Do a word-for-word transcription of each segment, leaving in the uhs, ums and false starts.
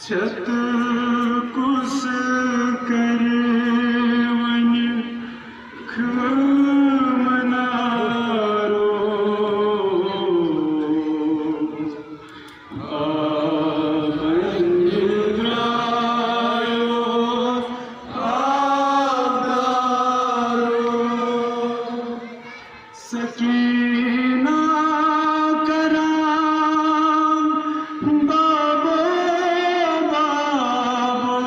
چھتہٕ کُس کرِ وۄنۍ خٲمہٕ نارو؟ آ، وۄنۍ درٛایو آب دارو۔ سکینہ کران بابو، بابو۔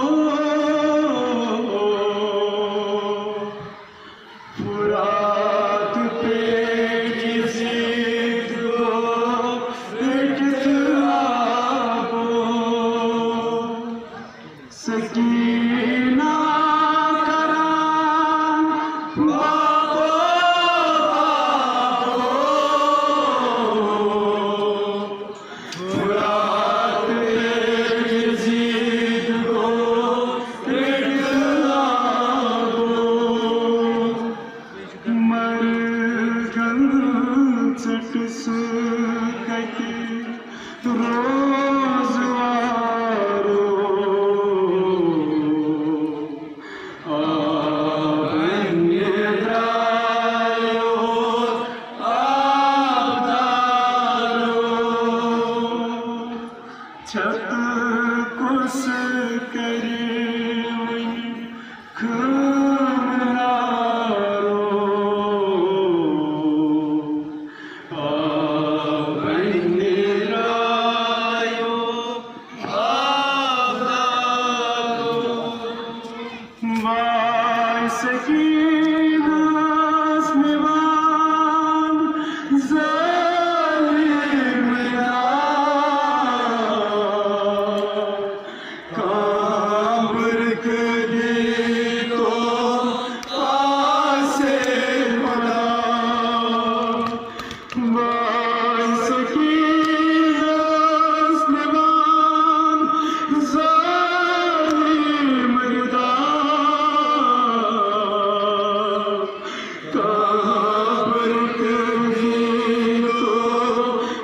فرات پیٹہِ زِد گوٚو رٔٹِتھ آبو۔ سکینہ کران بابو، بابو۔ فرات پیٹہِ زِد گوٚو رٔٹِتھ آبو۔ مرگن ژٔٹ سُہ کتہِ روزوارو۔ آ، وۄنۍ درٛایو آب دارو۔ چھتہٕ کُس کرِ وۄنۍ خٲمہٕ نارو؟ آ، وۄنۍ درٛایو آب دارو۔ واے سکینہ ٲس نِوان ظٲلِم دار۔ کانٛہہ بُرکہٕ دیٖتو پاسے خۄدا۔ واے سکینہ ٲس نِوان ظٲلِم دار۔ کانٛہہ بُرکہٕ دیٖتو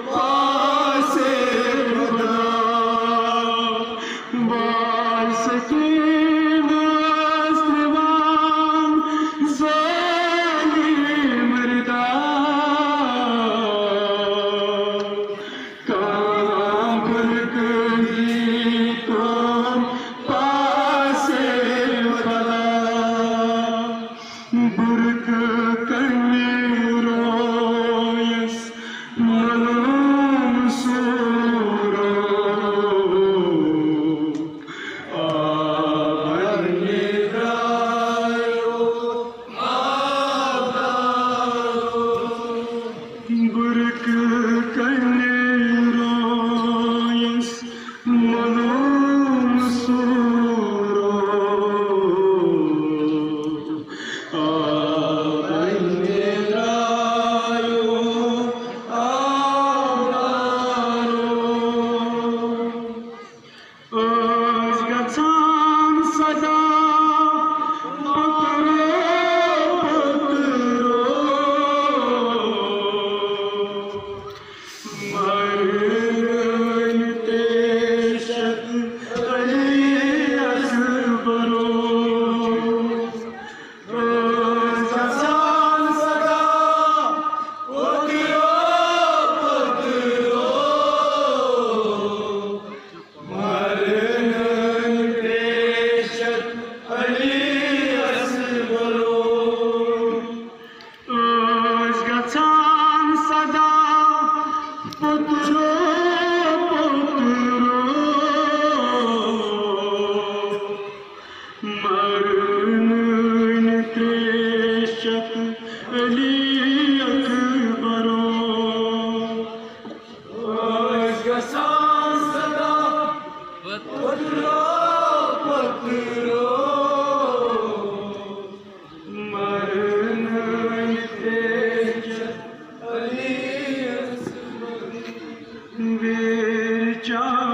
پاسے خۄدا۔ واے سکینہ ٲس نِوان ظٲلِم دار۔ کانٛہہ بُرکہٕ دیٖتو پاسے خۄدا۔ بُرکہٕ کنہِ رویس ملوم سورو۔ آ، وۄنۍ درٛایو آب دارو۔ بُرکہٕ کنہِ رویس ملوم سورو۔ آ، وۄنۍ درٛایو آب دارو۔ ٲسۍ گژھان سدا پترو، پترو۔ مرنہٕ تیشت علی اکبرو۔ ٲسۍ گژھان سدا پترو، پترو۔ مرنہٕ تیشت علی اکبرو۔ ٲسۍ گژھان سدا پترو، پترو۔ مرنہٕ تیشت علی اکبرو۔ ٲسۍ گژھان سدا پترو، پترو۔ مرنہٕ تیشت علی اکبرو۔ ویرِ چا